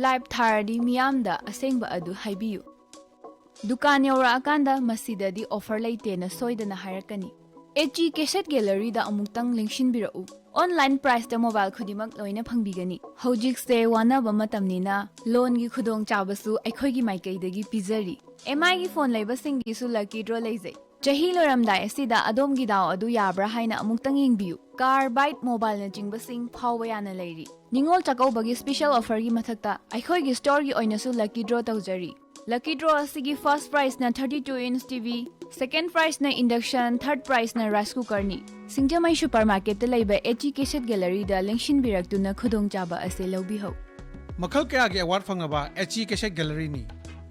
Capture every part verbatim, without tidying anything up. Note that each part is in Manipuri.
ꯂꯥꯏꯚ ꯊꯥꯔꯗꯤ ꯃꯤꯌꯥꯝꯗ ꯑꯁꯦꯡꯕ ꯑꯗꯨ ꯍꯥꯏꯕꯤꯌꯨ꯫ ꯗꯨꯀꯥꯟ ꯌꯧꯔꯛꯑꯀꯥꯟꯗ "ꯃꯁꯤꯗꯗꯤ ꯑꯣꯐꯔ ꯂꯩꯇꯦꯅ" ꯁꯣꯏꯗꯅ ꯍꯥꯏꯔꯛꯀꯅꯤ꯫ ꯑꯦꯆ ꯏ ꯀꯦꯁꯦꯠ ꯒꯦꯂꯔꯤꯗ ꯑꯃꯨꯛꯇꯪ ꯂꯦꯡꯁꯤꯟꯕꯤꯔꯛꯎ꯫ ꯑꯣꯟꯂꯥꯏꯟ ꯄ꯭ꯔꯥꯏꯁꯇ ꯃꯣꯕꯥꯏꯜ ꯈꯨꯗꯤꯡꯃꯛ ꯂꯣꯏꯅ ꯐꯪꯕꯤꯒꯅꯤ꯫ ꯍꯧꯖꯤꯛꯁꯦ ꯋꯥꯅꯕ ꯃꯇꯝꯅꯤꯅ ꯂꯣꯟꯒꯤ ꯈꯨꯗꯣꯡꯆꯥꯕꯁꯨ ꯑꯩꯈꯣꯏꯒꯤ ꯃꯥꯏꯀꯩꯗꯒꯤ ꯄꯤꯖꯔꯤ꯫ ꯑꯦꯝ ꯑꯥꯏꯒꯤ ꯐꯣꯟ ꯂꯩꯕꯁꯤꯡꯒꯤꯁꯨ ꯂꯛꯀꯤ ꯗ꯭ꯔꯣ ꯂꯩꯖꯩ꯫ ꯆꯍꯤ ꯂꯣꯏꯔꯝꯗꯥꯏ ꯑꯁꯤꯗ ꯑꯗꯣꯝꯒꯤ ꯗꯥꯎ ꯑꯗꯨ ꯌꯥꯕ꯭ꯔꯥ ꯍꯥꯏꯅ ꯑꯃꯨꯛꯇꯪ ꯌꯦꯡꯕꯤꯌꯨ꯫ ꯀꯥꯔ, ꯕꯥꯏꯛ, ꯃꯣꯕꯥꯏꯜꯅꯆꯤꯡꯕꯁꯤꯡ ꯐꯥꯎꯕ ꯌꯥꯅ ꯂꯩꯔꯤ꯫ ꯅꯤꯉꯣꯜ ꯆꯥꯛꯀꯧꯕꯒꯤ ꯁ꯭ꯄꯤꯁꯦꯜ ꯑꯣꯐꯔꯒꯤ ꯃꯊꯛꯇ ꯑꯩꯈꯣꯏꯒꯤ ꯁ꯭ꯇꯣꯔꯒꯤ ꯑꯣꯏꯅꯁꯨ ꯂꯛꯀꯤ ꯗ꯭ꯔꯣ ꯇꯧꯖꯔꯤ꯫ ꯂꯛꯀꯤ ꯗ꯭ꯔꯣ ꯑꯁꯤꯒꯤ ꯐꯥꯔꯁ ꯄ꯭ꯔꯥꯏꯖꯅ thirty two inch T V, second ꯄ꯭ꯔꯥꯏꯖꯅ ꯏꯟꯗꯛꯁꯟ, ꯊꯥꯔꯠ ꯄ꯭ꯔꯥꯏꯖꯅ ꯔꯥꯏꯁ ꯀꯨꯀꯔꯅꯤ꯫ ꯁꯤꯡꯖꯃꯩ ꯁꯨꯄꯔ ꯃꯥꯔꯀꯦꯠꯇ ꯂꯩꯕ ꯑꯦꯆ ꯏ ꯀꯦꯁꯦꯠ ꯒꯦꯂꯔꯤꯗ ꯂꯦꯡꯁꯤꯟꯕꯤꯔꯛꯇꯨꯅ ꯈꯨꯗꯣꯡꯆꯥꯕ ꯑꯁꯤ ꯂꯧꯕꯤꯍꯧ꯫ ꯃꯈꯜ ꯀꯌꯥꯒꯤ ꯑꯦꯋꯥꯔꯗ ꯐꯪꯉꯕ ꯑꯦꯆ ꯏ ꯀꯦꯁꯦꯠ ꯒꯦꯂꯔꯤꯅꯤ꯫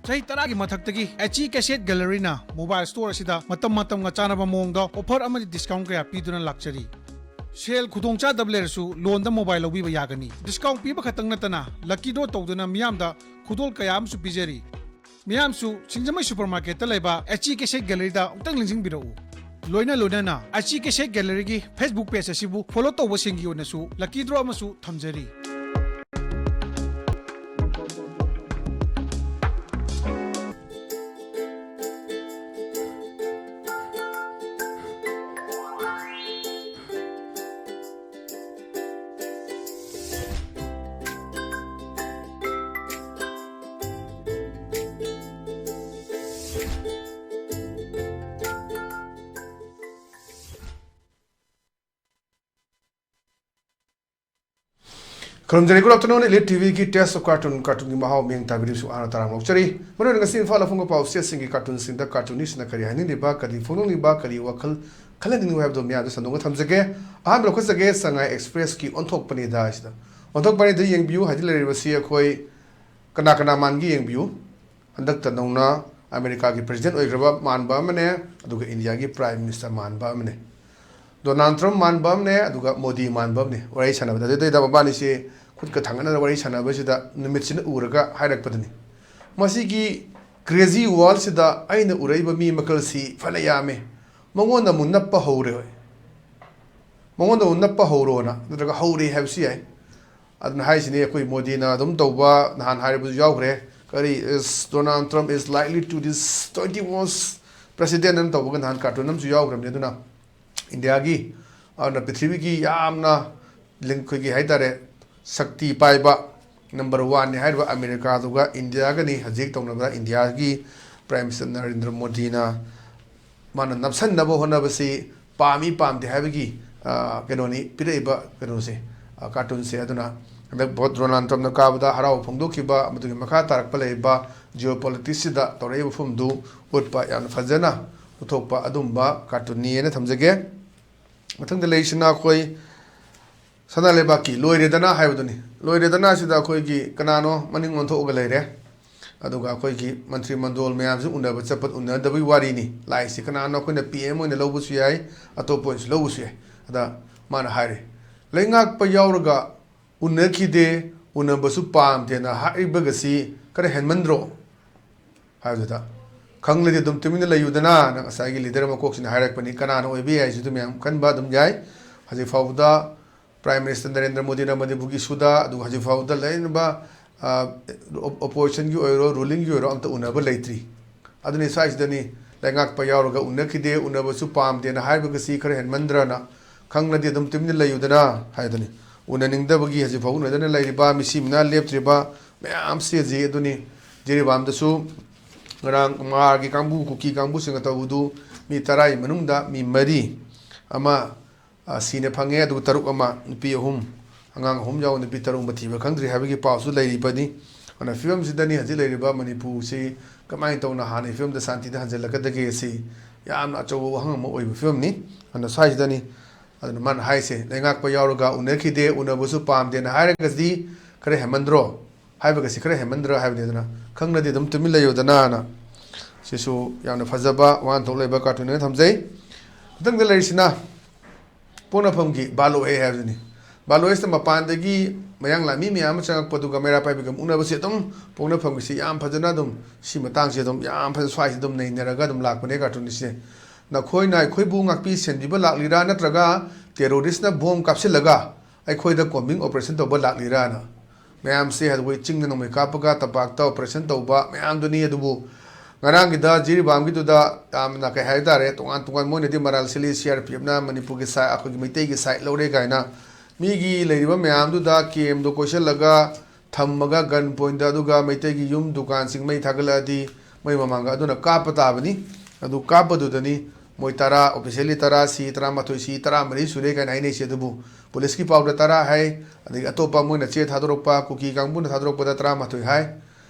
ꯆꯍꯤ ꯇꯔꯥꯒꯤ ꯃꯊꯛꯇꯒꯤ H E cassette ꯒꯦꯂꯔꯤꯅ mobile store ꯑꯁꯤꯗ ꯃꯇꯝ ꯃꯇꯝꯒ ꯆꯥꯟꯅꯕ ꯃꯑꯣꯡꯗ ꯑꯣꯐꯔ ꯑꯃꯗꯤ ꯗꯤꯁꯀꯥꯎꯟ ꯀꯌꯥ ꯄꯤꯗꯨꯅ ꯂꯥꯛꯆꯔꯤ꯫ ꯁꯦꯜ ꯈꯨꯗꯣꯡꯆꯥꯗꯕ ꯂꯩꯔꯁꯨ ꯂꯣꯟꯗ ꯃꯣꯕꯥꯏꯜ ꯂꯧꯕꯤꯕ ꯌꯥꯒꯅꯤ꯫ ꯗꯤꯁꯀꯥꯎꯟ ꯄꯤꯕ ꯈꯛꯇꯪ ꯅꯠꯇꯅ ꯂꯛꯀꯤ ꯗ꯭ꯔꯣ ꯇꯧꯗꯨꯅ ꯃꯤꯌꯥꯝꯗ ꯈꯨꯗꯣꯜ ꯀꯌꯥ ꯑꯃꯁꯨ ꯄꯤꯖꯔꯤ꯫ ꯃꯤꯌꯥꯝꯁꯨ ꯁꯤꯡꯖꯃꯩ ꯁꯨꯄꯔ ꯃꯥꯔꯀꯦꯠꯇ ꯂꯩꯕ ꯑꯦꯆ ꯏ ꯀꯦꯁꯦꯠ ꯒꯦꯂꯔꯤꯗ ꯑꯃꯨꯛꯇꯪ ꯂꯦꯡꯁꯤꯟꯕꯤꯔꯛꯎ꯫ ꯂꯣꯏꯅ ꯂꯣꯏꯅꯅ H E cassette ꯒꯦꯂꯔꯤꯒꯤ Facebook page ꯑꯁꯤꯕꯨ ꯐꯣꯂꯣ ꯇꯧꯕꯁꯤꯡꯒꯤ ꯑꯣꯏꯅꯁꯨ ꯂꯛꯀꯤ ꯗ꯭ꯔꯣ ꯑꯃꯁꯨ ꯊꯝꯖꯔꯤ꯫ ꯈꯨꯔꯨꯝꯖꯔꯤ꯫ Good afternoon, Elite ꯇꯤ ꯚꯤꯒꯤ Taste of Cartoon, ꯀꯥꯔꯇꯨꯟꯒꯤ ꯃꯍꯥꯎ ꯃꯤꯠꯌꯦꯡ ꯇꯥꯕꯤꯔꯤꯕꯁꯨ ꯑꯥꯅ ꯇꯔꯥꯝꯅ ꯑꯣꯛꯆꯔꯤ꯫ ꯃꯔꯨꯑꯣꯏꯅ ꯉꯁꯤ ꯏꯝꯐꯥꯜ ꯑꯐꯣꯡꯕ ꯄꯥꯎꯆꯦꯁꯤꯡꯒꯤ ꯀꯥꯔꯇꯨꯟꯁꯤꯡꯗ ꯀꯥꯔꯇꯨꯟꯅꯤꯁꯤꯅ ꯀꯔꯤ ꯍꯥꯏꯅꯤꯡꯂꯤꯕ, ꯀꯔꯤ ꯐꯣꯡꯗꯣꯛꯅꯤꯡꯕ, ꯀꯔꯤ ꯋꯥꯈꯜ ꯈꯜꯍꯟꯅꯤꯡꯂꯤꯕ ꯍꯥꯏꯕꯗꯨ ꯃꯤꯌꯥꯝꯗ ꯁꯟꯗꯣꯛꯅ ꯊꯝꯖꯒꯦ꯫ ꯑꯍꯥꯟꯕ ꯂꯧꯈꯠꯆꯒꯦ, ꯁꯉꯥꯏ ꯑꯦꯛꯁꯄ꯭ꯔꯦꯁꯀꯤ ꯑꯣꯟꯊꯣꯛꯄꯅꯤꯗ ꯍꯥꯏꯁꯤꯗ꯫ ꯑꯣꯟꯊꯣꯛꯄꯅꯤꯗ ꯌꯦꯡꯕꯤꯌꯨ ꯍꯥꯏꯗꯤ ꯂꯩꯔꯤꯕꯁꯤ ꯑꯩꯈꯣꯏ ꯀꯅꯥ ꯀꯅꯥ ꯃꯥꯟꯒꯦ ꯌꯦꯡꯕꯤꯌꯨ꯫ ꯍꯟꯗꯛꯇ ꯅꯧꯅ ꯑꯃꯦꯔꯤꯀꯥꯒꯤ ꯄ꯭ꯔꯦꯁꯤꯗꯦꯟꯠ ꯑꯣꯏꯈ꯭ꯔꯕ ꯃꯥꯟꯕ ꯑꯃꯅꯦ, ꯑꯗꯨꯒ ꯏꯟꯗꯤꯌꯥꯒꯤ ꯄ꯭ꯔꯥꯏꯝ ꯃꯤꯅꯤꯁꯇꯔ ꯃꯥꯟꯕ ꯑꯃꯅꯦ꯫ ꯗꯣꯅꯥꯜꯗ ꯇ꯭ꯔꯝꯞ ꯃꯥꯟꯕ ꯑꯃꯅꯦ, ꯑꯗꯨꯒ ꯃꯣꯗꯤ ꯃꯥꯟꯕ ꯑꯃꯅꯦ꯫ ꯋꯥꯔꯤ ꯁꯥꯟꯅꯕꯗ ꯑꯗꯨꯗꯩꯗ ꯃꯕꯥꯅꯤꯁꯦ ꯈꯨꯠꯀ ꯊꯥꯡꯒꯠꯅꯅ ꯋꯥꯔꯤ ꯁꯥꯟꯅꯕꯁꯤꯗ ꯅꯨꯃꯤꯠꯁꯤꯅ ꯎꯔꯒ ꯍꯥꯏꯔꯛꯄꯗꯅꯤ, "ꯃꯁꯤꯒꯤ ꯀ꯭ꯔꯦꯖꯤ ꯋꯥꯔꯜꯁꯤꯗ ꯑꯩꯅ ꯎꯔꯛꯏꯕ ꯃꯤ ꯃꯈꯜꯁꯤ ꯐꯅ ꯌꯥꯝꯃꯦ꯫ ꯃꯉꯣꯟꯗ ꯑꯃꯨꯛ ꯅꯞꯄ ꯍꯧꯔꯦ ꯍꯣꯏ꯫ ꯃꯉꯣꯟꯗ ꯑꯃꯨꯛ ꯅꯞꯄ ꯍꯧꯔꯣꯅ, ꯅꯠꯇ꯭ꯔꯒ ꯍꯧꯔꯦ ꯍꯥꯏꯕꯁꯨ ꯌꯥꯏ꯫ ꯑꯗꯨꯅ ꯍꯥꯏꯁꯤꯅꯤ, ꯑꯩꯈꯣꯏ ꯃꯣꯗꯤꯅ ꯑꯗꯨꯝ ꯇꯧꯕ ꯅꯍꯥꯟ ꯍꯥꯏꯔꯕꯁꯨ ꯌꯥꯎꯈ꯭ꯔꯦ, ꯀꯔꯤ, "Donald Trump is likely to this twenty most president" ꯑꯅ ꯇꯧꯕꯒ ꯅꯍꯥꯟ ꯀꯥꯔꯇꯨꯟ ꯑꯃꯁꯨ ꯌꯥꯎꯈ꯭ꯔꯕꯅꯤ꯫ ꯑꯗꯨꯅ ꯏꯟꯗꯤꯌꯥꯒꯤ, ꯑꯗꯨꯅ ꯄ꯭ꯔꯤꯊꯤꯕꯤꯒꯤ ꯌꯥꯝꯅ ꯂꯤꯡ-, ꯑꯩꯈꯣꯏꯒꯤ ꯍꯥꯏ ꯇꯥꯔꯦ, ꯁꯛꯇꯤ ꯄꯥꯏꯕ ꯅꯝꯕꯔ ꯋꯥꯟꯅꯤ ꯍꯥꯏꯔꯤꯕ ꯑꯃꯦꯔꯤꯀꯥꯗꯨꯒ ꯏꯟꯗꯤꯌꯥꯒꯅꯤ ꯍꯧꯖꯤꯛ ꯇꯧꯅꯕꯗ ꯏꯟꯗꯤꯌꯥꯒꯤ ꯄ꯭ꯔꯥꯏꯝ ꯃꯤꯅꯤꯁꯇꯔ ꯅꯔꯦꯟꯗ꯭ꯔ ꯃꯣꯗꯤꯅ ꯃꯥꯅ ꯅꯞꯁꯟꯅꯕ ꯍꯣꯠꯅꯕꯁꯤ ꯄꯥꯝꯃꯤ ꯄꯥꯝꯗꯦ ꯍꯥꯏꯕꯒꯤ, ꯑ, ꯀꯩꯅꯣꯅꯤ ꯄꯤꯔꯛꯏꯕ ꯀꯩꯅꯣꯁꯦ, ꯑ, ꯀꯥꯔꯇꯨꯟꯁꯦ꯫ ꯑꯗꯨꯅ ꯍꯟꯗꯛ ꯚꯣꯠ ꯗꯣꯅꯥꯜꯗ ꯇ꯭ꯔꯝꯞꯅ ꯀꯥꯕꯗ ꯍꯔꯥꯎꯕ ꯐꯣꯡꯗꯣꯛꯈꯤꯕ, ꯃꯗꯨꯒꯤ ꯃꯈꯥ ꯇꯥꯔꯛꯄ ꯂꯩꯔꯤꯕ ꯖꯤꯑꯣ ꯄꯣꯂꯤꯇꯤꯛꯁꯁꯤꯗ ꯇꯧꯔꯛꯏꯕ ꯐꯤꯕꯝꯗꯨ ꯎꯠꯄ, ꯌꯥꯝꯅ ꯐꯖꯅ ꯎꯠꯊꯣꯛꯄ ꯑꯗꯨꯝꯕ ꯀꯥꯔꯇꯨꯟꯅꯤ ꯍꯥꯏꯅ ꯊꯝꯖꯒꯦ꯫ ꯃꯊꯪꯗ ꯂꯩꯔꯤꯁꯤꯅ ꯑꯩꯈꯣꯏ ꯁꯅꯥ ꯂꯩꯕꯥꯛꯀꯤ "ꯂꯣꯏꯔꯦꯗꯅ" ꯍꯥꯏꯕꯗꯨꯅꯤ꯫ "ꯂꯣꯏꯔꯦꯗꯅ" ꯁꯤꯗ ꯑꯩꯈꯣꯏꯒꯤ ꯀꯅꯥꯅꯣ ꯃꯅꯤꯡ ꯑꯣꯟꯊꯣꯛꯑꯒ ꯂꯩꯔꯦ, ꯑꯗꯨꯒ ꯑꯩꯈꯣꯏꯒꯤ ꯃꯟꯇ꯭ꯔꯤ ꯃꯟꯗꯣꯜ ꯃꯌꯥꯝꯁꯤ ꯎꯅꯕ ꯆꯠꯄ, ꯎꯅꯗꯕꯒꯤ ꯋꯥꯔꯤꯅꯤ ꯂꯥꯛꯏꯁꯤ꯫ ꯀꯅꯥꯅꯣ, ꯑꯩꯈꯣꯏꯅ ꯄꯤ ꯑꯦꯝ ꯑꯣꯏꯅ ꯂꯧꯕꯁꯨ ꯌꯥꯏ, ꯑꯇꯣꯞꯄ ꯑꯣꯏꯅꯁꯨ ꯂꯧꯕꯁꯨ ꯌꯥꯏ꯫ ꯑꯗ ꯃꯥꯅ ꯍꯥꯏꯔꯤ, "ꯂꯩꯉꯥꯛꯄ ꯌꯥꯎꯔꯒ ꯎꯅꯈꯤꯗꯦ, ꯎꯅꯕꯁꯨ ꯄꯥꯝꯗꯦꯅ ꯍꯥꯏꯔꯤꯕꯒꯁꯤ ꯈꯔ ꯍꯦꯟꯃꯟꯗ꯭ꯔꯣ?" ꯍꯥꯏꯕꯗꯨꯗ, "ꯈꯪꯂꯗꯤ ꯑꯗꯨꯝ ꯇꯨꯃꯤꯟꯅ ꯂꯩꯌꯨꯗꯅ"ꯅ ꯉꯁꯥꯏꯒꯤ ꯂꯤꯗꯔ ꯃꯀꯣꯛꯁꯤꯅ ꯍꯥꯏꯔꯛꯄꯅꯤ꯫ ꯀꯅꯥꯅ ꯑꯣꯏꯕ ꯌꯥꯏ ꯍꯥꯏꯁꯤꯗꯨ ꯃꯌꯥꯝ ꯈꯟꯕ ꯑꯗꯨꯝ ꯌꯥꯏ꯫ ꯍꯧꯖꯤꯛ ꯐꯥꯎꯕꯗ ꯄ꯭ꯔꯥꯏꯝ ꯃꯤꯅꯤꯁꯇꯔ ꯅꯔꯦꯟꯗ꯭ꯔ ꯃꯣꯗꯤꯅ ꯃꯅꯤꯄꯨꯔꯒꯤ ꯏꯁꯨꯗ, ꯑꯗꯨꯒ ꯍꯧꯖꯤꯛ ꯐꯥꯎꯕꯗ ꯂꯩꯔꯤꯕ, ꯑ, ꯑꯣ-, ꯑꯣꯄꯣꯖꯤꯁꯟꯒꯤ ꯑꯣꯏꯔꯣ, ꯔꯨꯂꯤꯡꯒꯤ ꯑꯣꯏꯔꯣ, ꯑꯝꯇ ꯎꯅꯕ ꯂꯩꯇ꯭ꯔꯤ꯫ ꯑꯗꯨꯅꯤ ꯁ꯭ꯋꯥꯏꯁꯤꯗꯅꯤ, ꯂꯩꯉꯥꯛꯄ ꯌꯥꯎꯔꯒ ꯎꯅꯈꯤꯗꯦ, ꯎꯅꯕꯁꯨ ꯄꯥꯝꯗꯦꯅ ꯍꯥꯏꯕꯒꯁꯤ ꯈꯔ ꯍꯦꯟꯃꯟꯗ꯭ꯔꯅ, "ꯈꯪꯂꯗꯤ ꯑꯗꯨꯝ ꯇꯨꯃꯤꯟꯅ ꯂꯩꯌꯨꯗꯅ" ꯍꯥꯏꯗꯨꯅꯤ꯫ ꯎꯅꯅꯤꯡꯗꯕꯒꯤ ꯍꯧꯖꯤꯛ ꯐꯥꯎ ꯎꯅꯗꯅ ꯂꯩꯔꯤꯕ, ꯃꯤꯁꯤ ꯃꯤꯅꯥ ꯂꯦꯞꯇ꯭ꯔꯤꯕ ꯃꯌꯥꯝꯁꯤ ꯍꯧꯖꯤꯛ ꯑꯗꯨꯅꯤ꯫ ꯖꯤꯔꯤꯕꯥꯝꯗꯁꯨ ꯉꯔꯥꯡ ꯃꯥꯔꯒꯤ ꯀꯥꯡꯕꯨ, ꯀꯨꯀꯤ ꯀꯥꯡꯕꯨꯁꯤꯡꯅ ꯇꯧꯕꯗꯨ ꯃꯤ ꯇꯔꯥꯒꯤ ꯃꯅꯨꯡꯗ ꯃꯤ ꯃꯔꯤ ꯑꯃ, ꯑ, ꯁꯤꯅ ꯐꯪꯉꯦ, ꯑꯗꯨꯒ ꯇꯔꯨꯛ ꯑꯃ, ꯅꯨꯄꯤ ꯑꯍꯨꯝ, ꯑꯉꯥꯡ ꯑꯍꯨꯝ ꯌꯥꯎꯕ ꯅꯨꯄꯤ ꯇꯔꯨꯛ ꯑꯃ ꯊꯤꯕ ꯈꯪꯗ꯭ꯔꯤ ꯍꯥꯏꯕꯒꯤ ꯄꯥꯎꯁꯨ ꯂꯩꯔꯤꯕꯅꯤ꯫ ꯑꯗꯨꯅ ꯐꯤꯕꯝꯁꯤꯗꯅꯤ ꯍꯧꯖꯤꯛ ꯂꯩꯔꯤꯕ ꯃꯅꯤꯄꯨꯔꯁꯤ ꯀꯃꯥꯏꯅ ꯇꯧꯅ ꯍꯥꯟꯅꯒꯤ ꯐꯤꯕꯝꯗ ꯁꯥꯟꯇꯤꯗ ꯍꯟꯖꯤꯜꯂꯛꯀꯗꯒꯦ ꯁꯤ ꯌꯥꯝꯅ ꯑꯆꯧꯕ ꯋꯥꯍꯪ ꯑꯃ ꯑꯣꯏꯕ ꯐꯤꯕꯝꯅꯤ꯫ ꯑꯗꯨꯅ ꯁ꯭ꯋꯥꯏꯁꯤꯗꯅꯤ꯫ ꯑꯗꯨꯅ ꯃꯥꯅ ꯍꯥꯏꯁꯦ, "ꯂꯩꯉꯥꯛꯄ ꯌꯥꯎꯔꯒ ꯎꯅꯈꯤꯗꯦ, ꯎꯅꯕꯁꯨ ꯄꯥꯝꯗꯦꯅ ꯍꯥꯏꯔꯒꯗꯤ ꯈꯔ ꯍꯦꯟꯃꯟꯗ꯭ꯔꯣ? ꯍꯥꯏꯕꯒꯁꯤ ꯈꯔ ꯍꯦꯟꯃꯟꯗ꯭ꯔꯣ?" ꯍꯥꯏꯕꯅꯤ꯫ ꯑꯗꯨꯅ "ꯈꯪꯂꯗꯤ ꯑꯗꯨꯝ ꯇꯨꯃꯤꯟ ꯂꯩꯌꯨꯗꯅ"ꯅ꯫ ꯁꯤꯁꯨ ꯌꯥꯝꯅ ꯐꯖꯕ ꯋꯥꯍꯟꯊꯣꯛ ꯂꯩꯕ ꯀꯥꯔꯇꯨꯟ ꯑꯣꯏꯅ ꯊꯝꯖꯩ꯫ ꯃꯊꯪꯗ ꯂꯩꯔꯤꯁꯤꯅ ꯄꯣꯛꯅꯐꯝꯒꯤ ꯕꯥꯂꯣ ꯑꯦ ꯍꯥꯏꯕꯗꯨꯅꯤ꯫ ꯕꯥꯂꯣ ꯑꯦꯁꯇ ꯃꯄꯥꯟꯗꯒꯤ ꯃꯌꯥꯡ ꯂꯥꯟꯃꯤ ꯃꯌꯥꯝ ꯑꯃ ꯆꯪꯉꯛꯄ, ꯑꯗꯨꯒ ꯃꯩꯔꯥ ꯄꯥꯏꯕꯤꯒ ꯃꯨꯛꯅꯕꯁꯤ ꯑꯗꯨꯝ ꯄꯣꯛꯅꯐꯝꯒꯤꯁꯤ ꯌꯥꯝ ꯐꯖꯅ ꯑꯗꯨꯝ ꯁꯤ ꯃꯇꯥꯡꯁꯤ ꯑꯗꯨꯝ ꯌꯥꯝ ꯐꯖꯅ ꯁ꯭ꯋꯥꯏꯁꯤ ꯑꯗꯨꯝ ꯅꯩꯅꯔꯒ ꯑꯗꯨꯝ ꯂꯥꯛꯄꯅꯦ ꯀꯥꯔꯇꯨꯟꯁꯦ꯫ "ꯅꯈꯣꯏꯅ ꯑꯩꯈꯣꯏꯕꯨ ꯉꯥꯛꯄꯤ ꯁꯦꯟꯕꯤꯕ ꯂꯥꯛꯂꯤꯔꯥ, ꯅꯠꯇ꯭ꯔꯒ ꯇꯦꯔꯣꯔꯤꯁꯅ ꯕꯣꯝ ꯀꯥꯞꯁꯤꯜꯂꯒ ꯑꯩꯈꯣꯏꯗ ꯀꯣꯝꯕꯤꯡ ꯑꯣꯄꯔꯦꯁꯟ ꯇꯧꯕ ꯂꯥꯛꯂꯤꯔꯥꯅ꯫ ꯃꯌꯥꯝꯁꯦ ꯑꯩꯈꯣꯏ ꯆꯤꯡꯗ ꯅꯣꯡꯃꯩ ꯀꯥꯞꯄꯒ ꯇꯝꯄꯥꯛꯇ ꯑꯣꯄꯔꯦꯁꯟ ꯇꯧꯕ ꯃꯌꯥꯝꯗꯨꯅꯤ꯫ ꯑꯗꯨꯕꯨ ꯉꯔꯥꯡꯒꯤꯗ ꯖꯤꯔꯤꯕꯥꯝꯒꯤꯗꯨꯗ ꯌꯥꯝꯅ, ꯀꯩ ꯍꯥꯏ ꯇꯥꯔꯦ, ꯇꯣꯉꯥꯟ ꯇꯣꯉꯥꯟ, ꯃꯣꯏꯅꯗꯤ ꯃꯔꯥꯜ ꯁꯤꯜꯂꯤ, ꯁꯤ ꯑꯥꯔ ꯄꯤ ꯑꯦꯐꯅ ꯃꯅꯤꯄꯨꯔꯒꯤ ꯁꯥꯏꯠ, ꯑꯩꯈꯣꯏꯒꯤ ꯃꯩꯇꯩꯒꯤ ꯁꯥꯏꯠ ꯂꯧꯔꯦ ꯀꯥꯏꯅ ꯃꯤꯒꯤ ꯂꯩꯔꯤꯕ ꯃꯌꯥꯝꯗꯨꯗ ꯀꯦꯝꯗꯣ ꯀꯣꯏꯁꯤꯜꯂꯒ ꯊꯝꯃꯒ ꯒꯟ ꯄꯣꯏꯟꯗ, ꯑꯗꯨꯒ ꯃꯩꯇꯩꯒꯤ ꯌꯨꯝ ꯗꯨꯀꯥꯟꯁꯤꯡ ꯃꯩ ꯊꯥꯒꯠꯂꯛꯑꯗꯤ ꯃꯩ ꯃꯃꯥꯡꯗ ꯑꯗꯨꯅ ꯀꯥꯞꯄ ꯇꯥꯕꯅꯤ꯫ ꯑꯗꯨ ꯀꯥꯞꯄꯗꯨꯗꯅꯤ ꯃꯣꯏ ꯇꯔꯥ, ꯑꯣꯐꯤꯁꯤꯌꯦꯜꯂꯤ ꯇꯔꯥ ꯁꯤ, ꯇꯔꯥꯃꯥꯊꯣꯏ ꯁꯤ, ꯇꯔꯥꯃꯔꯤ ꯁꯨꯔꯦ ꯀꯥꯏꯅ ꯍꯥꯏꯅꯩꯁꯦ꯫ ꯑꯗꯨꯕꯨ ꯄꯨꯂꯤꯁꯀꯤ ꯄꯥꯎꯗ ꯇꯔꯥ ꯍꯥꯏ, ꯑꯗꯒꯤ ꯑꯇꯣꯞꯄ ꯃꯣꯏꯅ ꯆꯦ ꯊꯥꯗꯣꯔꯛꯄ, ꯀꯨꯀꯤ ꯀꯥꯡꯕꯨꯅ ꯊꯥꯗꯣꯔꯛꯄꯗ ꯇꯔꯥꯃꯥꯊꯣꯏ ꯍꯥꯏ꯫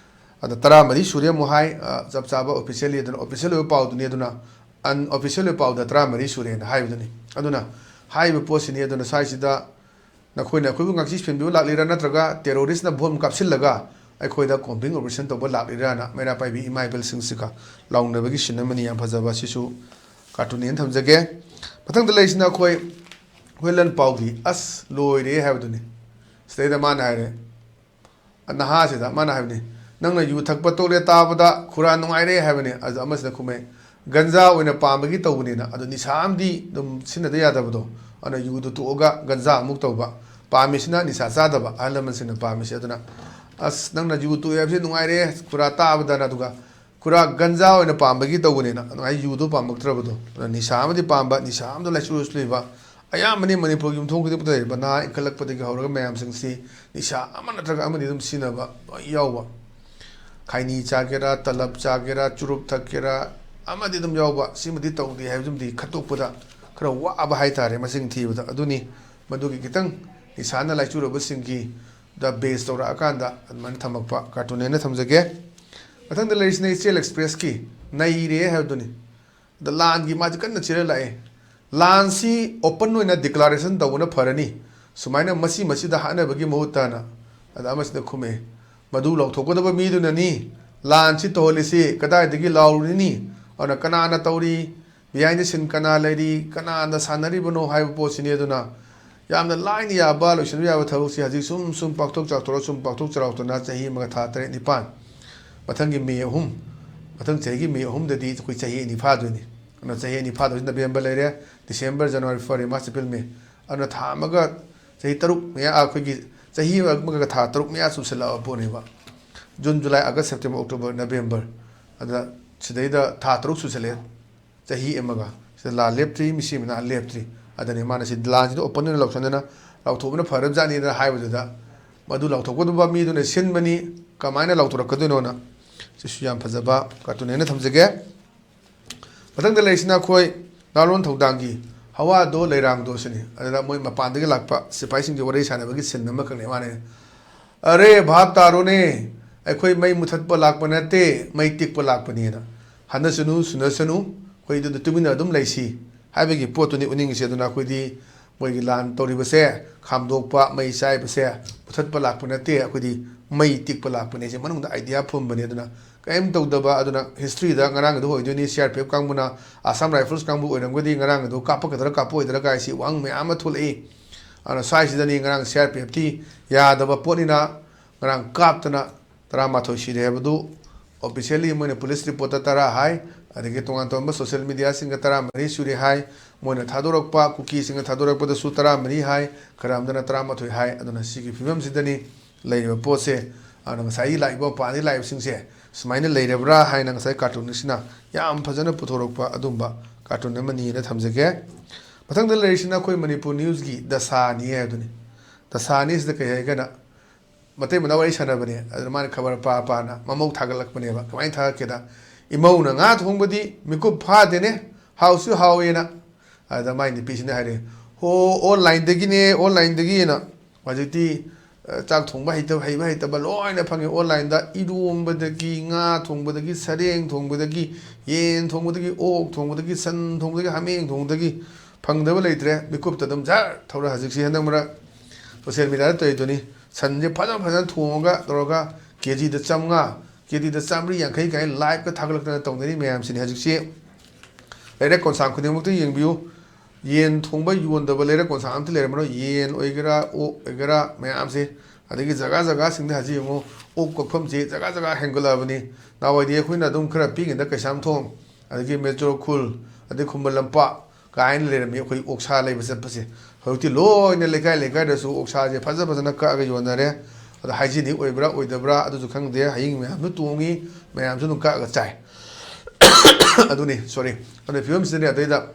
ꯑꯗ ꯇꯔꯥꯃꯔꯤ ꯁꯨꯔꯦ ꯑꯃꯨꯛ ꯍꯥꯏ꯫ ꯑ, ꯆꯞ ꯆꯥꯕ ꯑꯣꯐꯤꯁꯤꯌꯦꯜꯂꯤ ꯑꯗꯨꯅ, ꯑꯣꯐꯤꯁꯤꯌꯦꯜ ꯑꯣꯏꯕ ꯄꯥꯎꯗꯨꯅꯤ꯫ ꯑꯗꯨꯅ ꯑꯟꯑꯣꯐꯤꯁꯤꯌꯦꯜ ꯑꯣꯏꯕ ꯄꯥꯎꯗ ꯇꯔꯥꯃꯔꯤ ꯁꯨꯔꯦꯅ ꯍꯥꯏꯕꯗꯨꯅꯤ꯫ ꯑꯗꯨꯅ ꯍꯥꯏꯔꯤꯕ ꯄꯣꯠꯁꯤꯅꯤ꯫ ꯑꯗꯨꯅ ꯁ꯭ꯋꯥꯏꯁꯤꯗ ꯅꯈꯣꯏꯅ ꯑꯩꯈꯣꯏꯕꯨ ꯉꯥꯛꯆꯤ ꯁꯦꯟꯕꯤꯕ ꯂꯥꯛꯂꯤꯔꯥ, ꯅꯠꯇ꯭ꯔꯒ ꯇꯦꯔꯣꯔꯤꯁꯅ ꯕꯣꯝ ꯀꯥꯞꯁꯤꯜꯂꯒ ꯑꯩꯈꯣꯏꯗ ꯀꯣꯝꯕꯤꯡ ꯑꯣꯄꯔꯦꯁꯟ ꯇꯧꯕ ꯂꯥꯛꯂꯤꯔꯥꯅ ꯃꯩꯔꯥ ꯄꯥꯏꯕꯤ ꯏꯃꯥ ꯏꯕꯦꯜꯁꯤꯡꯁꯤꯒ ꯂꯥꯎꯅꯕꯒꯤ ꯁꯤꯟ ꯑꯃꯅꯤ꯫ ꯌꯥꯝ ꯐꯖꯕ, ꯑꯁꯤꯁꯨ ꯀꯥꯔꯇꯨꯟꯅꯦꯅ ꯊꯝꯖꯒꯦ꯫ ꯃꯊꯪꯗ ꯂꯩꯔꯤꯁꯤꯅ ꯑꯩꯈꯣꯏ ꯍꯨꯏꯂꯟ ꯄꯥꯎꯒꯤ "ꯑꯁ ꯂꯣꯏꯔꯦ" ꯍꯥꯏꯕꯗꯨꯅꯤ꯫ ꯁꯤꯗꯩꯗ ꯃꯥꯅ ꯍꯥꯏꯔꯦ, ꯅꯍꯥꯁꯤꯗ ꯃꯥꯅ ꯍꯥꯏꯕꯅꯤ, "ꯅꯪꯅ ꯌꯨ ꯊꯛꯄ ꯇꯣꯛꯂꯦ ꯇꯥꯕꯗ ꯈꯨꯔꯥ ꯅꯨꯡꯉꯥꯏꯔꯦ" ꯍꯥꯏꯕꯅꯤ꯫ ꯑꯗꯨ ꯑꯃꯁꯤꯅ ꯈꯨꯝꯃꯦ, "ꯒꯟꯖꯥ ꯑꯣꯏꯅ ꯄꯥꯝꯕꯒꯤ ꯇꯧꯕꯅꯤꯅ"꯫ ꯑꯗꯨ ꯅꯤꯁꯥ ꯑꯃꯗꯤ ꯑꯗꯨꯝ ꯁꯤꯖꯤꯟꯅꯗ ꯌꯥꯗꯕꯗꯣ, ꯑꯗꯨꯅ ꯌꯨꯗꯨ ꯇꯣꯛꯑꯒ ꯒꯟꯖꯥ ꯑꯃꯨꯛ ꯇꯧꯕ꯫ ꯄꯥꯝꯃꯤꯁꯤꯅ ꯅꯤꯁꯥ ꯆꯥꯗꯕ ꯑꯍꯜ ꯂꯃꯟꯁꯤꯡꯅ ꯄꯥꯝꯃꯤꯁꯦ꯫ ꯑꯗꯨꯅ, "ꯑꯁ, ꯅꯪꯅ ꯌꯨ ꯇꯣꯛꯑꯦ ꯍꯥꯏꯕꯁꯤ ꯅꯨꯡꯉꯥꯏꯔꯦ, ꯈꯨꯔꯥ ꯇꯥꯕꯗꯅ", ꯑꯗꯨꯒ ꯈꯨꯔꯥ ꯒꯟꯖꯥ ꯑꯣꯏꯅ ꯄꯥꯝꯕꯒꯤ ꯇꯧꯕꯅꯤꯅ ꯑꯗꯨꯃꯥꯏꯅ ꯌꯨꯗꯣ ꯄꯥꯝꯃꯛꯇ꯭ꯔꯕꯗꯣ꯫ ꯑꯗꯨꯅ ꯅꯤꯁꯥ ꯑꯃꯗꯤ ꯄꯥꯝꯕ, ꯅꯤꯁꯥ ꯑꯃꯗ ꯂꯥꯏꯆꯨꯔꯁꯨ ꯂꯩꯕ, ꯑꯌꯥꯝꯕꯅꯤ ꯃꯅꯤꯄꯨꯔꯒꯤ ꯌꯨꯝꯊꯣꯡ ꯈꯨꯗꯤꯡꯃꯛꯇ ꯂꯩꯔꯤꯕ ꯅꯍꯥ ꯏꯟꯈꯠꯂꯛꯄꯗꯒꯤ ꯍꯧꯔꯒ ꯃꯌꯥꯝꯁꯤꯡꯁꯤ ꯅꯤꯁꯥ ꯑꯃ ꯅꯠꯇ꯭ꯔꯒ ꯑꯃꯗꯤ ꯑꯗꯨꯝ ꯁꯤꯖꯤꯟꯅꯕ ꯂꯣꯏ ꯌꯥꯎꯕ꯫ ꯈꯥꯏꯅꯤ ꯆꯥꯒꯦꯔꯥ, ꯇꯂꯞ ꯆꯥꯒꯦꯔꯥ, ꯆꯨꯔꯨꯞ ꯊꯛꯀꯦꯔꯥ, ꯑꯃꯗꯤ ꯑꯗꯨꯝ ꯌꯥꯎꯕ꯫ ꯁꯤꯃꯗꯤ ꯇꯧꯗꯦ ꯍꯥꯏꯕꯗꯨꯃꯗꯤ ꯈꯠꯇꯣꯛꯄꯗ ꯈꯔ ꯋꯥꯕ ꯍꯥꯏꯇꯥꯔꯦ, ꯃꯁꯤꯡ ꯊꯤꯕꯗ꯫ ꯑꯗꯨꯅꯤ ꯃꯗꯨꯒꯤ ꯈꯤꯇꯪ ꯅꯤꯁꯥꯅ ꯂꯥꯏꯆꯨꯔꯕꯁꯤꯡꯒꯤ ꯗ ꯕꯦꯁ ꯇꯧꯔꯛꯑꯀꯥꯟꯗ ꯑꯗꯨꯃꯥꯏꯅ ꯊꯝꯃꯛꯄ ꯀꯥꯔꯇꯨꯟꯅꯦꯅ ꯊꯝꯖꯒꯦ꯫ ꯃꯊꯪꯗ ꯂꯩꯔꯤꯁꯤꯅ ꯏꯆꯦꯜ ꯑꯦꯛꯁꯄ꯭ꯔꯦꯁꯀꯤ "ꯅꯩꯔꯦ" ꯍꯥꯏꯕꯗꯨꯅꯤ꯫ ꯑꯗ ꯂꯥꯟꯒꯤ ꯃꯥꯁꯦ ꯀꯟꯅ ꯆꯦꯜꯍꯜꯂꯛꯑꯦ꯫ "ꯂꯥꯟꯁꯤ ꯑꯣꯄꯟ ꯑꯣꯏꯅ ꯗꯤꯀ꯭ꯂꯥꯔꯦꯁꯟ ꯇꯧꯕꯅ ꯐꯔꯅꯤ", ꯁꯨꯃꯥꯏꯅ ꯃꯁꯤ ꯃꯁꯤꯗ ꯍꯥꯠꯅꯕꯒꯤ ꯃꯍꯨꯠꯇꯅ꯫ ꯑꯗ ꯑꯃꯁꯤꯅ ꯈꯨꯝꯃꯛꯑꯦ, "ꯃꯗꯨ ꯂꯥꯎꯊꯣꯛꯀꯗꯕ ꯃꯤꯗꯨꯅꯅꯤ ꯂꯥꯟꯁꯤ ꯇꯧꯍꯜꯂꯤꯁꯤ, ꯀꯗꯥꯏꯗꯒꯤ ꯂꯥꯎꯔꯨꯔꯤꯅꯤ? ꯑꯗꯨꯅ ꯀꯅꯥꯅ ꯇꯧꯔꯤ? ꯕꯤꯍꯥꯏꯟꯗ ꯁꯤꯟ ꯀꯅꯥ ꯂꯩꯔꯤ? ꯀꯅꯥꯅ ꯁꯥꯟꯅꯔꯤꯕꯅꯣ?" ꯍꯥꯏꯕ ꯄꯣꯠꯁꯤꯅꯤ꯫ ꯑꯗꯨꯅ ꯌꯥꯝꯅ ꯂꯥꯏꯅ ꯌꯥꯕ, ꯂꯣꯏꯁꯤꯟꯕ ꯌꯥꯕ ꯊꯕꯛꯁꯤ ꯍꯧꯖꯤꯛ ꯁꯨꯝ ꯁꯨꯝ ꯄꯥꯛꯊꯣꯛ ꯆꯥꯎꯊꯣꯔꯛ, ꯁꯨꯝ ꯄꯥꯛꯊꯣꯛ ꯆꯥꯎꯊꯣꯛꯇꯅ ꯆꯍꯤ ꯑꯃꯒ ꯊꯥ ꯇꯔꯦꯠ ꯅꯤꯄꯥꯟ, ꯃꯊꯪꯒꯤ ꯃꯦ ꯑꯍꯨꯝ, ꯃꯊꯪ ꯆꯍꯤꯒꯤ ꯃꯦ ꯑꯍꯨꯝꯗꯗꯤ ꯑꯩꯈꯣꯏ ꯆꯍꯤ ꯑꯅꯤ ꯐꯥꯗꯣꯏꯅꯤ꯫ ꯑꯗꯨꯅ ꯆꯍꯤ ꯑꯅꯤ ꯐꯥꯗꯣꯏꯁꯤ ꯅꯕꯦꯝꯕꯔ ꯂꯩꯔꯦ, December, January, February, March, April, May. ꯑꯗꯨꯅ ꯊꯥ ꯑꯃꯒ ꯆꯍꯤ ꯇꯔꯨꯛ ꯃꯌꯥ, ꯑꯩꯈꯣꯏꯒꯤ ꯆꯍꯤ ꯑꯃꯒ ꯊꯥ ꯇꯔꯨꯛ ꯃꯌꯥ ꯆꯨꯁꯜꯂꯛꯑꯕ ꯄꯣꯠꯅꯦꯕ꯫ ꯖꯨꯟ, ꯖꯨꯂꯥꯏ, ꯑꯥꯒꯁ, ꯁꯦꯞꯇꯦꯝꯕꯔ, ꯑꯣꯛꯇꯣꯕꯔ, ꯅꯕꯦꯝꯕꯔ, ꯑꯗ ꯁꯤꯗꯩꯗ ꯊꯥ ꯇꯔꯨꯛ ꯆꯨꯁꯜꯂꯛꯑꯦ꯫ ꯆꯍꯤ ꯑꯃꯒ ꯁꯤꯗ ꯂꯥꯟ ꯂꯦꯞꯇ꯭ꯔꯤ, ꯃꯤꯁꯤ ꯃꯤꯅꯥ ꯂꯦꯞꯇ꯭ꯔꯤ꯫ ꯑꯗꯅꯤ ꯃꯥꯅ ꯁꯤ ꯂꯥꯟꯁꯤꯗ open ꯑꯣꯏꯅ ꯂꯥꯎꯊꯣꯛꯅꯗꯅ ꯂꯥꯎꯊꯣꯛꯄꯅ ꯐꯔꯕꯖꯥꯠꯅꯤꯅ ꯍꯥꯏꯕꯗꯨꯗ, ꯃꯗꯨ ꯂꯥꯎꯊꯣꯛꯀꯗꯕ ꯃꯤꯗꯨꯅ ꯁꯤꯟꯕꯅꯤ, ꯀꯃꯥꯏꯅ ꯂꯥꯎꯊꯣꯔꯛꯀꯗꯣꯏꯅꯣꯅ꯫ ꯁꯤꯁꯨ ꯌꯥꯝ ꯐꯖꯕ cartoon ꯍꯥꯏꯅ ꯊꯝꯖꯒꯦ꯫ ꯃꯊꯪꯗ ꯂꯩꯔꯤꯁꯤꯅ ꯑꯩꯈꯣꯏ ꯂꯥꯜꯂꯣꯟ ꯊꯧꯗꯥꯡꯒꯤ ꯍꯋꯥꯗꯣ ꯂꯩꯔꯥꯡꯗꯣ ꯁꯤꯅꯤ꯫ ꯑꯗꯨꯗ ꯃꯣꯏ ꯃꯄꯥꯟꯗꯒꯤ ꯂꯥꯛꯄ ꯁꯤꯐꯥꯏꯁꯤꯡꯒꯤ ꯋꯥꯔꯤ ꯁꯥꯟꯅꯕꯒꯤ scene ꯑꯃꯈꯛꯅꯦ ꯃꯥꯅ꯫ "ꯑꯔꯦ ꯚꯥꯞ ꯇꯥꯔꯣꯅꯦ, ꯑꯩꯈꯣꯏ ꯃꯩ ꯃꯨꯊꯠꯄ ꯂꯥꯛꯄ ꯅꯠꯇꯦ, ꯃꯩ ꯇꯤꯛꯄ ꯂꯥꯛꯄꯅꯦꯅ꯫ ꯍꯟꯅꯁꯅꯨ, ꯁꯨꯅꯁꯅꯨ, ꯑꯩꯈꯣꯏ ꯑꯗꯨꯗ ꯇꯨꯃꯤꯟꯅ ꯑꯗꯨꯝ ꯂꯩꯁꯤ" ꯍꯥꯏꯕꯒꯤ ꯄꯣꯠꯇꯨꯅꯤ ꯎꯠꯅꯤꯡꯉꯤꯁꯦ꯫ ꯑꯗꯨꯅ ꯑꯩꯈꯣꯏꯗꯤ ꯃꯣꯏꯒꯤ ꯂꯥꯟ ꯇꯧꯔꯤꯕꯁꯦ, ꯈꯥꯝꯗꯣꯛꯄ, ꯃꯩ ꯆꯥꯏꯕꯁꯦ ꯃꯨꯊꯠꯄ ꯂꯥꯛꯄ ꯅꯠꯇꯦ, ꯑꯩꯈꯣꯏꯗꯤ ꯃꯩ ꯇꯤꯛꯄ ꯂꯥꯛꯄꯅꯦ꯫ ꯁꯤ ꯃꯅꯨꯡꯗ idea ꯐꯨꯝꯕꯅꯦ꯫ ꯑꯗꯨꯅ ꯀꯔꯤꯝ ꯇꯧꯗꯕ, ꯑꯗꯨꯅ historyꯗ ꯉꯔꯥꯡꯒꯤꯗꯣ ꯑꯣꯏꯗꯣꯏꯅꯤ꯫ C R P F ꯀꯥꯡꯕꯨꯅ, Assam Rifles ꯀꯥꯡꯕꯨ ꯑꯣꯏꯔꯝꯒꯗꯤ ꯉꯔꯥꯡꯒꯤꯗꯣ ꯀꯥꯞꯄꯛꯀꯗ꯭ꯔꯥ ꯀꯥꯞꯄꯛꯑꯣꯏꯗ꯭ꯔꯥ ꯀꯥꯏꯁꯤ ꯋꯥꯍꯪ ꯃꯌꯥꯝ ꯑꯃ ꯊꯣꯛꯂꯛꯏ꯫ ꯑꯗꯨꯅ ꯁ꯭ꯋꯥꯏꯁꯤꯗꯅꯤ ꯉꯔꯥꯡ C R P Fꯇꯤ ꯌꯥꯗꯕ ꯄꯣꯠꯅꯤꯅ ꯉꯔꯥꯡ ꯀꯥꯞꯇꯅ ꯇꯔꯥꯃꯥꯊꯣꯏ ꯁꯤꯔꯦ ꯍꯥꯏꯕꯗꯨ officially ꯃꯣꯏꯅ police reportꯇ ꯇꯔꯥ ꯍꯥꯏ, ꯑꯗꯒꯤ ꯇꯣꯉꯥꯟ ꯇꯣꯉꯥꯟꯕ social mediaꯁꯤꯡꯗ ꯇꯔꯥꯃꯔꯤ ꯁꯨꯔꯦ ꯍꯥꯏ, ꯃꯣꯏꯅ ꯊꯥꯗꯣꯔꯛꯄ ꯀꯨꯀꯤꯁꯤꯡꯅ ꯊꯥꯗꯣꯔꯛꯄꯗꯁꯨ ꯇꯔꯥꯃꯔꯤ ꯍꯥꯏ, ꯈꯔ ꯑꯃꯗꯅ ꯇꯔꯥꯃꯥꯊꯣꯏ ꯍꯥꯏ꯫ ꯑꯗꯨꯅ ꯁꯤꯒꯤ ꯐꯤꯕꯝꯁꯤꯗꯅꯤ ꯂꯩꯔꯤꯕ ꯄꯣꯠꯁꯦ꯫ ꯑꯗꯨꯅ ꯉꯁꯥꯏꯒꯤ ꯂꯥꯛꯏꯕ ꯃꯄꯥꯟꯗꯒꯤ ꯂꯥꯛꯏꯕꯁꯤꯡꯁꯦ ꯁꯨꯃꯥꯏꯅ ꯂꯩꯔꯕ꯭ꯔꯥ ꯍꯥꯏꯅ ꯉꯁꯥꯏ cartoonistꯁꯤꯅ ꯌꯥꯝ ꯐꯖꯅ ꯄꯨꯊꯣꯔꯛꯄ ꯑꯗꯨꯝꯕ cartoon ꯑꯃꯅꯤꯅ ꯊꯝꯖꯒꯦ꯫ ꯃꯊꯪꯗ ꯂꯩꯔꯤꯁꯤꯅ ꯑꯩꯈꯣꯏ ꯃꯅꯤꯄꯨꯔ newsꯀꯤ ꯗꯁꯥꯅꯤ ꯍꯥꯏꯕꯗꯨꯅꯤ꯫ ꯗꯁꯥꯅꯤ ꯁꯤꯗ ꯀꯩ ꯍꯥꯏꯒꯦꯅ, ꯃꯇꯩ ꯃꯅꯥꯎ ꯋꯥꯔꯤ ꯁꯥꯟꯅꯕꯅꯦ꯫ ꯑꯗꯨꯅ ꯃꯥꯅ ꯈꯕꯔ ꯄꯥ ꯄꯥꯅ ꯃꯃꯧ ꯊꯥꯒꯠꯂꯛꯄꯅꯦꯕ꯫ ꯀꯃꯥꯏꯅ ꯊꯥꯒꯠꯀꯦꯗ, "ꯏꯃꯧꯅ ꯉꯥ ꯊꯣꯡꯕꯗꯤ ꯃꯤꯀꯨꯞ ꯐꯥꯗꯦꯅꯦ, ꯍꯥꯎꯁꯨ ꯍꯥꯎꯋꯦꯅ"꯫ ꯑꯗ ꯃꯥꯏ ꯅꯨꯄꯤꯁꯤꯅ ꯍꯥꯏꯔꯦ, "ꯍꯣ, onlineꯗꯒꯤꯅꯦ, onlineꯗꯒꯤꯅ꯫ ꯍꯧꯖꯤꯛꯇꯤ, ꯑ, ꯆꯥꯛ ꯊꯣꯡꯕ ꯍꯩꯇꯕ, ꯍꯩꯕ ꯍꯩꯇꯕ ꯂꯣꯏꯅ ꯐꯪꯉꯦ onlineꯗ꯫ ꯏꯔꯣꯝꯕꯗꯒꯤ, ꯉꯥ ꯊꯣꯡꯕꯗꯒꯤ, ꯁꯔꯦꯡ ꯊꯣꯡꯕꯗꯒꯤ, ꯌꯦꯟ ꯊꯣꯡꯕꯗꯒꯤ, ꯑꯣꯛ ꯊꯣꯡꯕꯗꯒꯤ, ꯁꯟ ꯊꯣꯡꯕꯗꯒꯤ, ꯍꯥꯃꯦꯡ ꯊꯣꯡꯕꯗꯒꯤ ꯐꯪꯗꯕ ꯂꯩꯇ꯭ꯔꯦ꯫ ꯃꯤꯀꯨꯞꯇ ꯑꯗꯨꯝ ꯖꯔ ꯊꯧꯔ"꯫ ꯍꯧꯖꯤꯛꯁꯤ ꯍꯟꯗꯛ ꯃꯔꯛ social mediaꯗ ꯇꯧꯔꯤꯗꯨꯅꯤ꯫ ꯁꯟꯁꯦ ꯐꯖ ꯐꯖꯅ ꯊꯣꯡꯉꯒ ꯇꯧꯔꯒ KGꯗ ꯆꯥꯝꯃꯉꯥ, KGꯗ ꯆꯥꯝꯃꯔꯤ ꯌꯥꯡꯈꯩ ꯀꯥꯏꯅ liveꯀ ꯊꯥꯒꯠꯂꯛꯇꯅ ꯇꯧꯅꯔꯤ ꯃꯌꯥꯝꯁꯤꯅꯤ꯫ ꯍꯧꯖꯤꯛꯁꯤ ꯂꯩꯔꯛ ꯀꯣꯟꯁꯥꯡ ꯈꯨꯗꯤꯡꯃꯛꯇ ꯌꯦꯡꯕꯤꯌꯨ, ꯌꯦꯟ ꯊꯣꯡꯕ ꯌꯣꯟꯗꯕ ꯂꯩꯔꯛ ꯀꯣꯟꯁꯥꯡ ꯑꯝꯇ ꯂꯩꯔꯝꯃꯔꯣꯏ꯫ ꯌꯦꯟ ꯑꯣꯏꯒꯦꯔꯥ, ꯑꯣꯛ ꯑꯣꯏꯒꯦꯔꯥ, ꯃꯌꯥꯝꯁꯦ꯫ ꯑꯗꯒꯤ ꯖꯒꯥ ꯖꯒꯥꯁꯤꯡꯗ ꯍꯧꯖꯤꯛ ꯌꯦꯡꯉꯨ, ꯑꯣꯛ ꯀꯛꯐꯝꯁꯦ ꯖꯒꯥ ꯖꯒꯥ ꯍꯦꯟꯒꯠꯂꯛꯑꯕꯅꯤ꯫ ꯅꯍꯥꯟꯋꯥꯏꯗꯤ ꯑꯩꯈꯣꯏꯅ ꯑꯗꯨꯝ ꯈꯔ ꯄꯤꯛꯏꯉꯩꯗ ꯀꯩꯁꯥꯝꯊꯣꯡ, ꯑꯗꯒꯤ ꯃꯦꯖꯣꯔ ꯈꯨꯜ, ꯑꯗꯩ ꯈꯨꯃꯟ ꯂꯝꯄꯥꯛ, ꯀꯥꯏꯅ ꯂꯩꯔꯝꯃꯤ ꯑꯩꯈꯣꯏ ꯑꯣꯛꯁꯥ ꯂꯩꯕ ꯆꯠꯄꯁꯦ꯫ ꯍꯧꯖꯤꯛꯇꯤ ꯂꯣꯏꯅ ꯂꯩꯀꯥꯏ ꯂꯩꯀꯥꯏꯗꯁꯨ ꯑꯣꯛꯁꯥꯁꯦ ꯐꯖ ꯐꯖꯅ ꯀꯛꯑꯒ ꯌꯣꯟꯅꯔꯦ꯫ ꯑꯗꯣ hygienic ꯑꯣꯏꯕ꯭ꯔꯥ ꯑꯣꯏꯗꯕ꯭ꯔꯥ ꯑꯗꯨꯁꯨ ꯈꯪꯗꯦ꯫ ꯍꯌꯤꯡ ꯃꯌꯥꯝꯁꯨ ꯇꯣꯡꯉꯤ, ꯃꯌꯥꯝꯁꯨ ꯑꯗꯨꯝ ꯀꯛꯑꯒ ꯆꯥꯏ꯫ ꯑꯗꯨꯅꯤ, ꯁꯣꯔꯤ꯫ ꯑꯗꯨꯅ ꯐꯤꯕꯝꯁꯤꯗꯅꯦ ꯑꯗꯩꯗ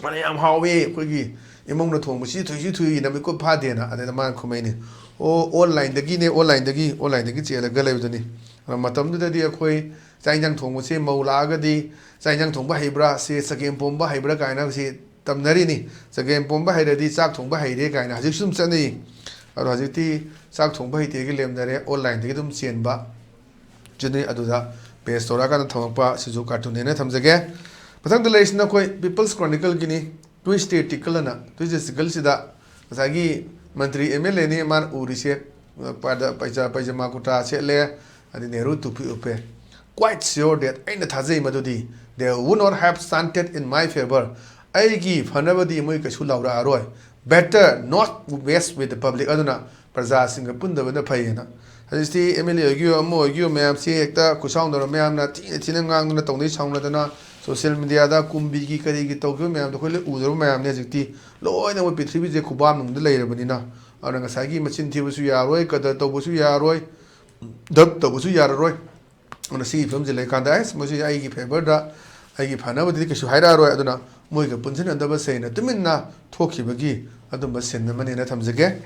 ꯃꯥꯅ ꯌꯥꯝ ꯍꯥꯎꯋꯦ, ꯑꯩꯈꯣꯏꯒꯤ ꯏꯃꯧꯅ ꯊꯣꯡꯕꯁꯤ ꯊꯨꯏꯁꯤ ꯊꯨꯏꯅ ꯃꯤꯀꯨꯞ ꯐꯥꯗꯦꯅ꯫ ꯑꯗꯩꯗ ꯃꯥꯅ ꯈꯨꯝꯃꯛꯏꯅꯤ, "ꯑꯣ, ꯑꯣꯟꯂꯥꯏꯟꯗꯒꯤꯅꯦ, ꯑꯣꯟꯂꯥꯏꯟꯗꯒꯤ, ꯑꯣꯟꯂꯥꯏꯟꯗꯒꯤ ꯆꯦꯜꯂꯒ ꯂꯩꯕꯗꯨꯅꯤ"꯫ ꯑꯗꯣ ꯃꯇꯝꯗꯨꯗꯗꯤ ꯑꯩꯈꯣꯏ ꯆꯥꯛ ꯏꯟꯖꯥꯡ ꯊꯣꯡꯕꯁꯦ ꯃꯧ ꯂꯥꯛꯑꯒꯗꯤ ꯆꯥꯛ ꯏꯟꯖꯥꯡ ꯊꯣꯡꯕ ꯍꯩꯕ꯭ꯔꯥ, ꯁꯦ ꯆꯒꯦꯝ ꯄꯣꯝꯕ ꯍꯩꯕ꯭ꯔꯥ ꯀꯥꯏꯅ ꯁꯤ ꯇꯝꯅꯔꯤꯅꯤ꯫ ꯆꯒꯦꯝ ꯄꯣꯝꯕ ꯍꯩꯔꯗꯤ ꯆꯥꯛ ꯊꯣꯡꯕ ꯍꯩꯔꯦ ꯀꯥꯏꯅ ꯍꯧꯖꯤꯛꯁꯨ ꯑꯗꯨꯝ ꯆꯠꯅꯩ꯫ ꯑꯗꯣ ꯍꯧꯖꯤꯛꯇꯤ ꯆꯥꯛ ꯊꯣꯡꯕ ꯍꯩꯇꯦꯒꯤ ꯂꯦꯝꯅꯔꯦ, ꯑꯣꯟꯂꯥꯏꯟꯗꯒꯤ ꯑꯗꯨꯝ ꯆꯦꯟꯕ꯫ ꯆꯦꯟꯅꯩ꯫ ꯑꯗꯨꯗ ꯄꯦꯁ ꯇꯧꯔꯛꯑꯀꯥꯟꯗ ꯊꯝꯃꯛꯄ ꯁꯤꯁꯨ ꯀꯥꯔꯇꯨꯟꯅꯦꯅ ꯊꯝꯖꯒꯦ꯫ ꯃꯊꯪꯗ ꯂꯩꯔꯤꯁꯤꯅ ꯑꯩꯈꯣꯏ People's Chronicleꯒꯤꯅꯤ꯫ Tuesday Tickle ꯑꯅ, Tuesday Tickleꯁꯤꯗ ꯉꯁꯥꯏꯒꯤ ꯃꯟꯇ꯭ꯔꯤ MLAꯅꯤ ꯃꯥꯅ ꯎꯔꯤꯁꯦ, ꯄꯥꯗ-, ꯄꯩꯖ-, ꯄꯩꯖꯃꯥ ꯀꯨꯔꯇꯥ ꯁꯦꯠꯂꯦ, ꯑꯗꯩ ꯅꯦꯍꯔꯨ ꯇꯨꯄꯤ ꯎꯞꯄꯦ꯫ Quite sure that, ꯑꯩꯅ ꯊꯥꯖꯩ ꯃꯗꯨꯗꯤ, they would not have chanted in my favor, ꯑꯩꯒꯤ ꯐꯅꯕꯗꯤ ꯃꯣꯏ ꯀꯩꯁꯨ ꯂꯥꯎꯔꯛꯑꯔꯣꯏ꯫ Better not mess with the public, ꯑꯗꯨꯅ ꯄ꯭ꯔꯖꯥꯁꯤꯡꯒ ꯄꯨꯟꯗꯕꯅ ꯐꯩꯌꯦꯅ꯫ ꯍꯧꯖꯤꯛꯇꯤ MLA ꯑꯣꯏꯒꯤꯌꯣ, ꯑꯃ ꯑꯣꯏꯒꯤꯌꯣ, ꯃꯌꯥꯝꯁꯤ ꯍꯦꯛꯇ ꯈꯨꯠꯁꯥꯎꯅꯔ ꯃꯌꯥꯝꯅ ꯊꯤꯅ ꯊꯤꯅ ꯉꯥꯡꯗꯅ ꯇꯧꯅꯩ, ꯁꯥꯎꯅꯗꯅ social mediaꯗ ꯀꯨꯝꯕꯤꯒꯤ ꯀꯔꯤꯒꯤ ꯇꯧꯈꯤꯕ ꯃꯌꯥꯝꯗꯣ ꯑꯩꯈꯣꯏ ꯂꯣꯏ ꯎꯗꯕ ꯃꯌꯥꯝꯅꯤ꯫ ꯍꯧꯖꯤꯛꯇꯤ ꯂꯣꯏꯅꯃꯛ ꯄ꯭ꯔꯤꯊꯤꯕꯤꯁꯦ ꯈꯨꯕꯥꯝ ꯅꯨꯡꯗ ꯂꯩꯔꯕꯅꯤꯅ, ꯑꯗꯨꯅ ꯉꯁꯥꯏꯒꯤ ꯃꯆꯤꯟ ꯊꯤꯕꯁꯨ ꯌꯥꯔꯣꯏ, ꯀꯗꯔ ꯇꯧꯕꯁꯨ ꯌꯥꯔꯣꯏ, ꯙꯞ ꯇꯧꯕꯁꯨ ꯌꯥꯔꯔꯣꯏ꯫ ꯑꯗꯨꯅ ꯁꯤꯒꯤ ꯐꯤꯕꯝꯁꯤ ꯂꯩꯀꯥꯟꯗ, ꯑꯁ, ꯃꯣꯏꯁꯤ ꯑꯩꯒꯤ favourꯗ, ꯑꯩꯒꯤ ꯐꯅꯕꯗꯗꯤ ꯀꯩꯁꯨ ꯍꯥꯏꯔꯛꯑꯔꯣꯏ, ꯑꯗꯨꯅ ꯃꯣꯏꯒ ꯄꯨꯟꯁꯤꯟꯅꯗꯕ ꯁꯦꯡꯅ ꯇꯨꯃꯤꯟꯅ ꯊꯣꯛꯈꯤꯕꯒꯤ ꯑꯗꯨꯝꯕ scene ꯑꯃꯅꯦꯅ ꯊꯝꯖꯒꯦ꯫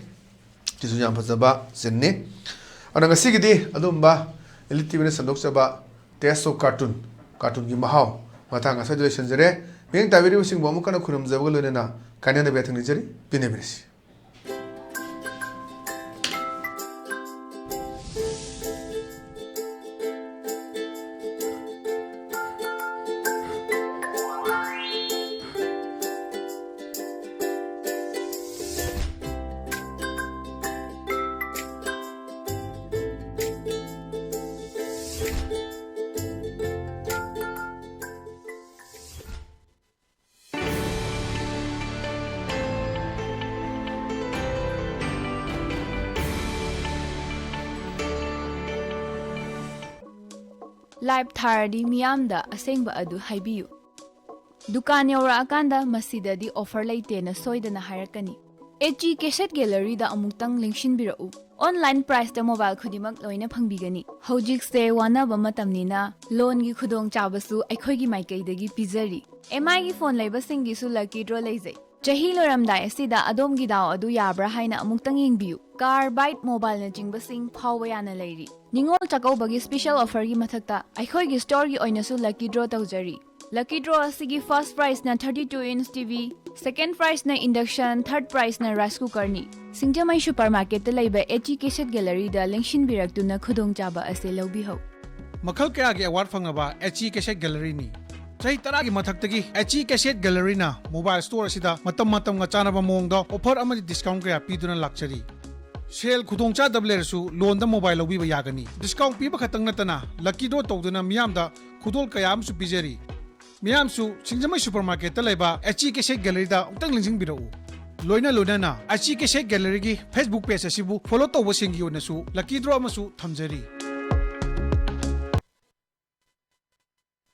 ꯁꯤꯁꯨ ꯌꯥꯝ ꯐꯖꯕ sceneꯅꯤ꯫ ꯑꯗꯨꯅ ꯉꯁꯤꯒꯤꯗꯤ ꯑꯗꯨꯝꯕ Elite TVꯅ ꯁꯟꯗꯣꯛꯆꯕ Taste of Cartoon, ꯀꯥꯔꯇꯨꯟꯒꯤ ꯃꯍꯥꯎ, ꯃꯇꯥꯡ ꯑꯁꯤꯗ ꯂꯣꯏꯁꯤꯟꯖꯔꯦ꯫ ꯃꯤꯠꯌꯦꯡ ꯇꯥꯕꯤꯔꯤꯕꯁꯤꯡꯕꯨ ꯑꯃꯨꯛ ꯍꯟꯅ ꯈꯨꯔꯨꯝꯖꯕꯒ ꯂꯣꯏꯅꯅ ꯀꯥꯏꯅꯅꯕ ꯌꯥꯊꯪ ꯅꯤꯖꯔꯤ꯫ ꯄꯤꯅꯕꯤꯔꯁꯤ꯫ Live ꯊꯥꯔꯗꯤ ꯃꯤꯌꯥꯝꯗ ꯑꯁꯦꯡꯕ ꯑꯗꯨ ꯍꯥꯏꯕꯤꯌꯨ꯫ ꯗꯨꯀꯥꯟ ꯌꯧꯔꯛꯑꯀꯥꯟꯗ ꯃꯁꯤꯗꯗꯤ offer ꯂꯩꯇꯦꯅ ꯁꯣꯏꯗꯅ ꯍꯥꯏꯔꯛꯀꯅꯤ꯫ HE Cassette Galleryꯗ ꯑꯃꯨꯛꯇꯪ ꯂꯦꯡꯁꯤꯟꯕꯤꯔꯛꯎ꯫ Online priceꯇ mobile ꯈꯨꯗꯤꯡꯃꯛ ꯂꯣꯏꯅ ꯐꯪꯕꯤꯒꯅꯤ꯫ ꯍꯧꯖꯤꯛꯁꯦ ꯋꯥꯅꯕ ꯃꯇꯝꯅꯤꯅ loanꯒꯤ ꯈꯨꯗꯣꯡꯆꯥꯕꯁꯨ ꯑꯩꯈꯣꯏꯒꯤ ꯃꯥꯏꯀꯩꯗꯒꯤ ꯄꯤꯖꯔꯤ꯫ MIꯒꯤ phone ꯂꯩꯕꯁꯤꯡꯒꯤꯁꯨ lucky draw ꯂꯩꯖꯩ꯫ ꯆꯍꯤ ꯂꯣꯏꯔꯝꯗꯥꯏ ꯑꯁꯤꯗ ꯑꯗꯣꯝꯒꯤ ꯗꯥꯎ ꯑꯗꯨ ꯌꯥꯕ꯭ꯔꯥ ꯍꯥꯏꯅ ꯑꯃꯨꯛꯇꯪ ꯌꯦꯡꯕꯤꯌꯨ꯫ Car, bike, mobileꯅꯆꯤꯡꯕꯁꯤꯡ ꯐꯥꯎꯕ ꯌꯥꯅ ꯂꯩꯔꯤ꯫ ꯅꯤꯉꯣꯜ ꯆꯥꯛꯀꯧꯕꯒꯤ special offerꯒꯤ ꯃꯊꯛꯇ ꯑꯩꯈꯣꯏꯒꯤ storeꯒꯤ ꯑꯣꯏꯅꯁꯨ lucky draw ꯇꯧꯖꯔꯤ꯫ Lucky draw ꯑꯁꯤꯒꯤ first prizeꯅ thirty two inch TV, second prizeꯅ induction, third prizeꯅ rice cookerꯅꯤ꯫ ꯁꯤꯡꯖꯃꯩ supermarketꯇ ꯂꯩꯕ HE Cassette Galleryꯗ ꯂꯦꯡꯁꯤꯟꯕꯤꯔꯛꯇꯨꯅ ꯈꯨꯗꯣꯡꯆꯥꯕ ꯑꯁꯤ ꯂꯧꯕꯤꯍꯧ꯫ ꯃꯈꯜ ꯀꯌꯥꯒꯤ award ꯐꯪꯂꯕ HE Cassette Galleryꯅꯤ꯫ ꯆꯍꯤ ꯇꯔꯥꯒꯤ ꯃꯊꯛꯇꯒꯤ HE Cassette Galleryꯅ mobile store ꯑꯁꯤꯗ ꯃꯇꯝ ꯃꯇꯝꯒ ꯆꯥꯟꯅꯕ ꯃꯑꯣꯡꯗ offer ꯑꯃꯗꯤ discount ꯀꯌꯥ ꯄꯤꯗꯨꯅ ꯂꯥꯛꯆꯔꯤ꯫ ꯁꯦꯜ ꯈꯨꯗꯣꯡꯆꯥꯗꯕ ꯂꯩꯔꯁꯨ loanꯗ mobile ꯂꯧꯕꯤꯕ ꯌꯥꯒꯅꯤ꯫ Discount ꯄꯤꯕ ꯈꯛꯇꯪ ꯅꯠꯇꯅ lucky draw ꯇꯧꯗꯨꯅ ꯃꯤꯌꯥꯝꯗ ꯈꯨꯗꯣꯜ ꯀꯌꯥ ꯑꯃꯁꯨ ꯄꯤꯖꯔꯤ꯫ ꯃꯤꯌꯥꯝꯁꯨ ꯁꯤꯡꯖꯃꯩ supermarketꯇ ꯂꯩꯕ HE Cassette Galleryꯗ ꯑꯃꯨꯛꯇꯪ ꯂꯦꯡꯁꯤꯟꯕꯤꯔꯛꯎ꯫ ꯂꯣꯏꯅ ꯂꯣꯏꯅꯅ HE Cassette Galleryꯒꯤ Facebook page ꯑꯁꯤꯕꯨ follow ꯇꯧꯕꯁꯤꯡꯒꯤ ꯑꯣꯏꯅꯁꯨ lucky draw ꯑꯃꯁꯨ ꯊꯝꯖꯔꯤ꯫